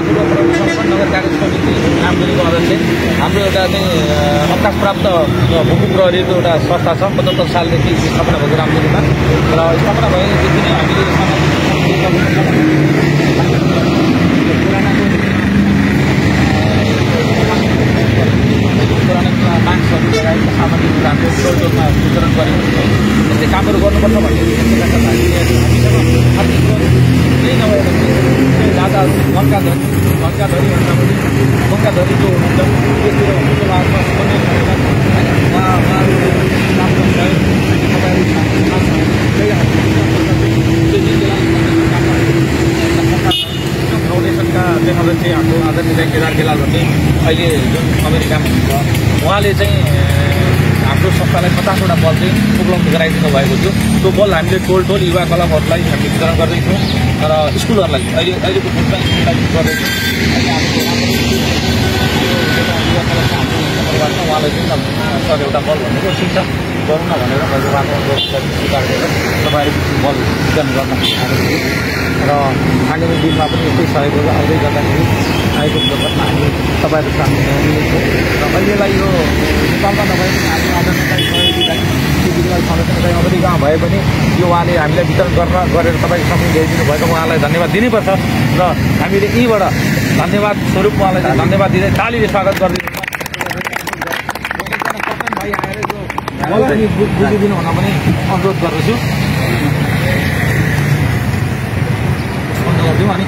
पूर्व सम्पन्न नगर कार्य समिति नामगढीको अध्यक्ष हाम्रो एउटा चाहिँ अवकाशप्राप्त भूमि प्रहरीको एउटा संस्था छ 75 सालदेखि स्थापना भएको रामगढीमा र स्थापना भएदेखि नै हामीले पुराना मान्छेहरू लगायत सामाजिक कुराको टोलटोलमा वितरण गरेको छौँ। त्यस्तै कामहरू गर्नुपर्छ भन्ने हामीसँग केही नभएर दादाहरू घन्काधरीभन्दा पनि घन्काधरी जो हुनुहुन्छ त्यसतिर हुनुहुन्छ उहाँहरूमा पनि उहाँहरू राम्रो भयो फाउन्डेसनका अध्यक्ष हाम्रो आदरणीय केदार गेलाल भन्ने अहिले जुन अमेरिकामा हुनुहुन्छ उहाँले चाहिँ हाम्रो संस्थालाई 50वटा बल चाहिँ उपलब्ध गराइदिनु भएको थियो। त्यो बल हामीले टोल युवा क्लबहरूलाई हामी वितरण गर्दैछौँ र स्कुलहरूलाई अहिलेको पुस्ता स्कुललाई गर्दैछौँ। उहाँलाई चाहिँ सर एउटा बल भनेको ठिक छ गरौँ न भनेर मैले उहाँको स्वीकार गरेर तपाईँहरू बल वितरण गर्न र आगामी दिनमा पनि यस्तै सहयोगहरू आउँदै गर्दाखेरि आएको दुर्घटना हामी तपाईँहरू सामने ल्याउनेछौँ र अहिलेलाई यो नेपालमा नभए पनि हामी आदरणीय सहयोगीलाई फिजिकल संरक्षण अमेरिकामा भए पनि यो उहाँले हामीलाई वितरण गरेर तपाईँको सामने ल्याइदिनु भएको उहाँलाई धन्यवाद दिनैपर्छ र हामीले यहीँबाट धन्यवाद स्वरूप उहाँलाई धन्यवाद दिँदै तालीले स्वागत गरिदिनु भाइ आएर यो बुझिदिनु हुन पनि अनुरोध गर्दछु। अनि